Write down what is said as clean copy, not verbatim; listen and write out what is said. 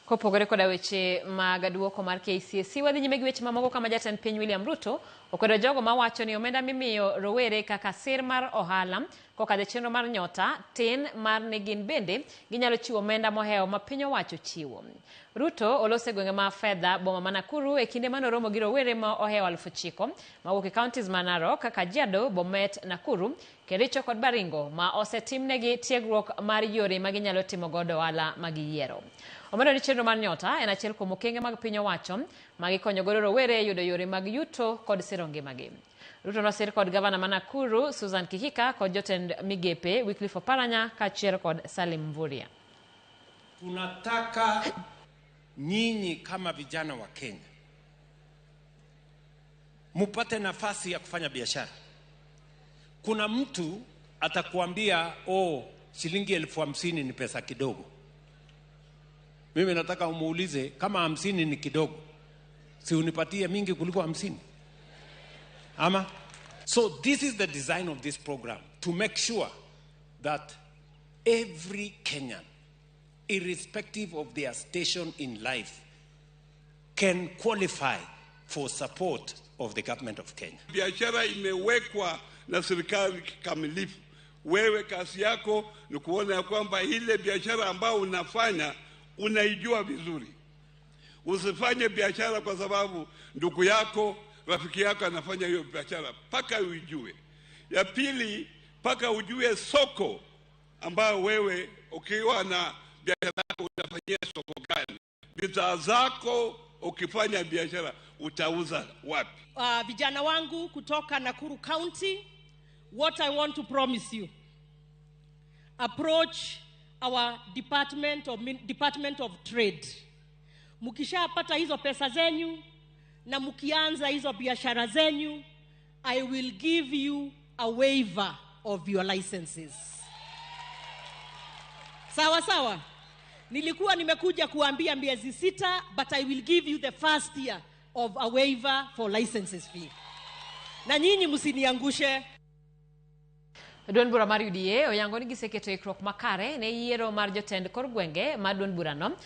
Kopogore koda weche mag duoko mar KCSE, wadhi nyime gi weche mamoko kama jatend piny William Ruto okwedo jogo mawacho ni omenda mimiyo rowere kaka sir mar ohala kokadho e chenro mar Nyota tin mar ni gin bende ginyalo chiwo omenda mohewo ma piny owacho chiwo. Ruto oloso e gwenge ma fedha boma ma Nakuru e kinde mane oromo gi rowere ma ohewo 9,000 mawuok e counties ma Narok, Kajiado, Bomet, Nakuru, Kericho kod Baringo ma osetimnegi tiegruok mar yore ma ginyalo timo godo ohala ma giyiero. Omedo ni chenro mar Nyota en achiel kuom okenge mag piny owacho ma gikonyo godo rowere e yudo yore mag yuto kod siro ngimagi. Ruto nosir kod gavana ma Nakuru Susan Kihika kod jotend migepe Wycliffe Oparanya kaachiel kod Salim Mvurya. Tunataka nyinyi kama vijana wa Kenya mupate nafasi ya kufanya biashara. Kuna mtu atakuambia, "Oh, shilingi 50,000 ni pesa kidogo." Mimi nataka umuulize, kama 50 ni kidogo, si unipatie mingi kuliko 50 ama? So this is the design of this program, to make sure that every Kenyan, irrespective of their station in life, can qualify for support of the government of Kenya. Biashara imewekwa na serikali kikamilifu. Wewe kazi yako ni kuona ya kwamba ile biashara ambayo unafanya unaijua vizuri. Usifanye biashara kwa sababu ndugu yako, rafiki yako anafanya hiyo biashara, mpaka uijue. Ya pili, mpaka ujue soko ambayo wewe ukiwa na biashara yako utafanyia soko gani, bidhaa zako ukifanya biashara utauza wapi. Vijana wangu kutoka Nakuru County, what I want to promise you, approach our Department of Trade. Mkishapata hizo pesa zenyu na mkianza hizo biashara zenyu, I will give you a waiver of your licenses. Sawa sawa. Nilikuwa nimekuja kuambia miezi 6, but I will give you the first year of a waiver for licenses fee. Na nyinyi msiniangushe. Duond bura mar UDA oyango ni giseketo ikruok makare ne yiero mar jotend kor gwenge mar duond burano.